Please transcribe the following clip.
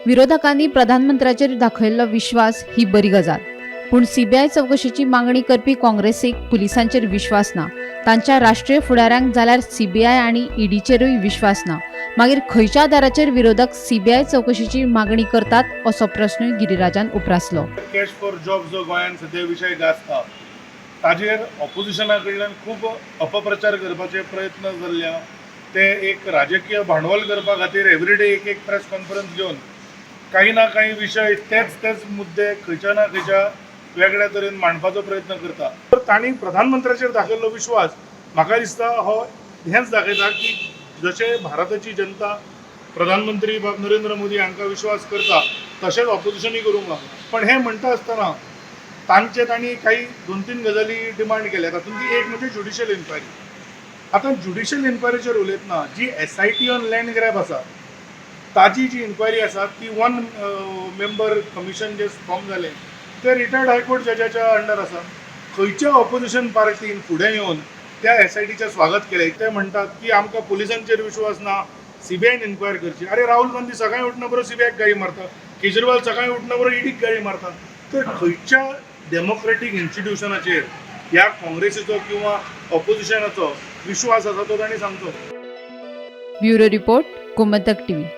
विरोधकांनी प्रधानमंत्र्याचेर दाखयल्लो विश्वास ही बरी गजाल, पूण सीबीआय चवकशेची मागणी करपी काँग्रेसीक पुलिसांचेर विश्वास ना. तांच्या राष्ट्रीय फुडाऱ्यांक जाल्यार सीबीआय आनी ईडीचेरूय विश्वास ना. मागीर खंयच्या आदाराचेर विरोधक सीबीआय चवकशेची मागणी करतात, असो प्रश्नूय गिरिराजान उप्रासलो. कॅश फॉर जॉब जो गोंयांत सद्या विशय गाजता, ताजेर ऑपोजिशना कडल्यान खूब अपप्रचार करपाचे प्रयत्न जाल्ले आहा. ते एक राजकीय भांडवल करपा खातीर एवरीडे एक एक प्रेस कॉन्फरन्स घेवन काही ना काही विशय, तेच तेच मुद्दे खंयच्या ना खंयच्या वेगळ्या तरेन मांडपाचो प्रयत्न करता. तर तांणी प्रधानमंत्र्याचेर दाखयल्लो विश्वास म्हाका दिसता हो हेंच दाखयता की जशें भारताची जनता प्रधानमंत्री बाब नरेंद्र मोदी हांकां विश्वास करता, तशेंच ऑपोजिशनूय करूंक लागला. पण हें म्हणटा आसतना तांचे तांणी काही दोन तीन गजाली डिमांड केल्या. तातूंतली एक म्हणजे ज्युडिशियल इन्क्वायरी. आतां ज्युडिशियल इन्क्वायरीचेर उलयतना जी एसआयटी ऑन लँड ग्रॅब आसा, ताजी जी इन्क्वायरी आसा, ती वन मेंबर कमिशन जे फॉर्म जालें, ते रिटायर्ड हायकोर्ट जजाच्या अंडर आसा. खंयच्या ऑपोजिशन पार्टीन फुडें येवन त्या एसआयटीचें स्वागत केलें? ते म्हणटात की आमकां पुलिसांचेर विश्वास ना, सीबीआयन इन्क्वायर करची. अरे, राहुल गांधी सकाळी उठना बरोबर सीबीआयक गाळी मारता, केजरीवाल सकाळी उठना बरोबर ईडीक गाळी मारता. तर खंयच्या डेमोक्रेटीक इन्स्टिट्युशनाचेर ह्या काँग्रेसीचो किंवा ऑपोजिशनाचो विश्वास आसा, तो तांणी सांगचो. Bureau report, Gomantak TV.